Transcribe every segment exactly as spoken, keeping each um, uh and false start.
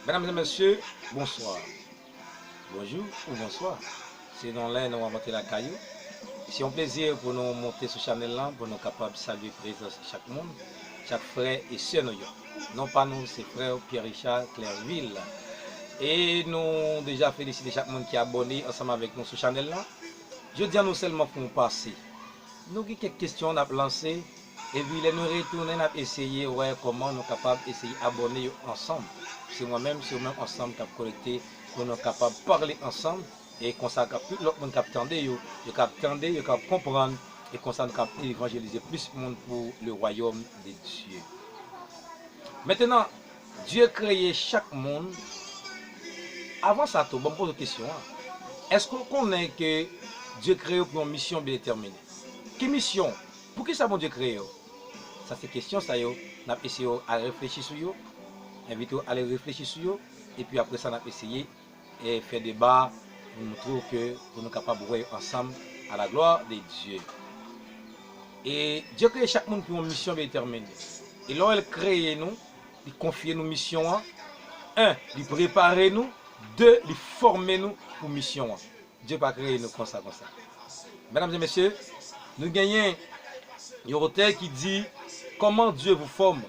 Medam e mesye, bonswa. Bonjou ou bonswa. Selon lè nou ap monte lakay ou. Se yon plezi pou nou monte sou chanèl lan, pou nou kapab salye prezans chak moun, chak frè e sè nou yo. Non pa nou, se frè Pierre Richard Clerville. E nou deja felisite chak moun ki abòne ansanm avèk nou sou chanèl lan. Jodi a nou sèlman pou nou pase. Nou gen kèk kesyon n ap lanse, epi lè nou retounen, n ap eseye wè kòman nou kapab eseye abòne yo ansanm. Se mwen menm, se ou menm ansanm k ap konekte pou nou kapab pale ansanm, e konsa k ap tout lòt moun k ap tande yo, yo k ap tande, yo k ap konprann, e konsa nou k ap evanjelize plis moun pou le wayòm de Dye. Mentenan, Dye kreye chak moun. Avan sa tou, ban m poze w kesyon an. Èske w konnen ke Dye kreye w pou yon misyon byen detèmine? Ki misyon? Poukisa Bondye kreye w? Sa se kesyon sa yo, n ap eseye w al reflechi sou yo, envite w ale reflechi sou yo, epi apre sa n ap eseye e fè deba pou nou twouve ke pou nou kapab wè yo ansanm à la gloire de Dieu. E Dye kreye chak moun pou yon misyon byen detèmine. E lè l kreye nou, li konfye nou misyon an. En, li prepare nou. De, li fòme nou pou misyon an. Dye pa kreye nou konsa, konsa. Medam e mesye, nou genyen yon otè ki di, comment Dieu vous forme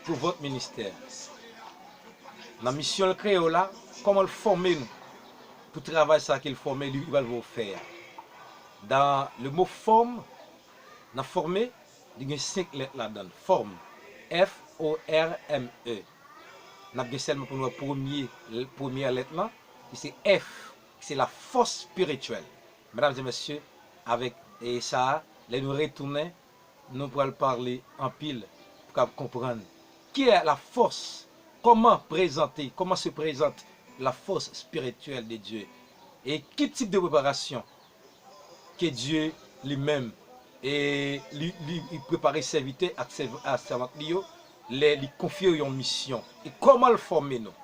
pour votre ministère. Nan misyon l kreye w la, kòman l fòme nou pou travay sa ke l fòme, li, li pral voye w fè a. Dans le mot forme, nan fòme, li gen senk lèt ladan l. Forme, F O R M E. N ap gen sèlman pou nou wè premye, premyè lèt lan, ki se F, ki se la force spirituelle. Medam e mesye, avèk e sa a, lè nou retounen, nou pral pale anpil pou kab konprann ki la force, kòman prezante, comment se présente la force spirituelle de Dieu, e ki tip de preparasyon ke Dye li menm e li, li, li prepare sèvitè ak sèv-, ak sèvant li yo lè li konfye yo yon misyon. E kòman l fòme nou?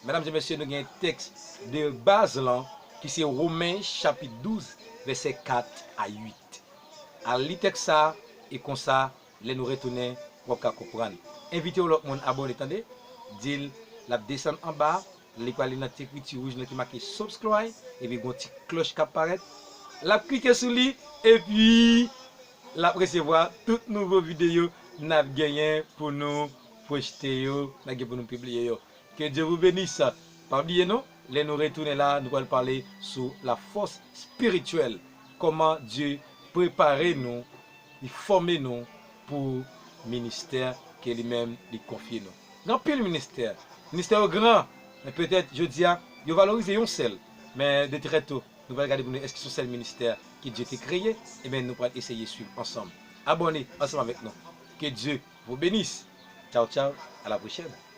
Medam e mesye, nou gen tèks de baz lan ki se Women chapit douz, vèsè kat a uit. Al li tèks sa a, e konsa, lè nou retounen, w ap ka konprann. Envite yon lòt moun abòne, tande, di l l ap desann anba, li pral li nan ti ekriti wouj lan ki make subscribe, epi gon ti klòch k ap parèt. L ap klike sou li, epi l ap resevwa tout nouvo videyo n ap genyen pou nou pwoste yo, n ap gen pou nou pibliye yo. Que Dieu vous bénisse. Pa bliye non, lè nou retounen la, nou pral pale sou la force spirituelle. Kòman Dye prepare nou, li fòme nou pou ministè ke li menm li konfye nou. Gen anpil ministè. Ministè yo gran, men petèt jodi a, yo valorize yon sèl. Men de trè to, nou pral gade pou nou èske se yon sèl ministè ke Dye te kreye, ebyen nou pral eseye swiv ansanm. Abòne ansanm avèk nou. Que Dieu vous bénisse. Ciao, ciao, à la prochaine.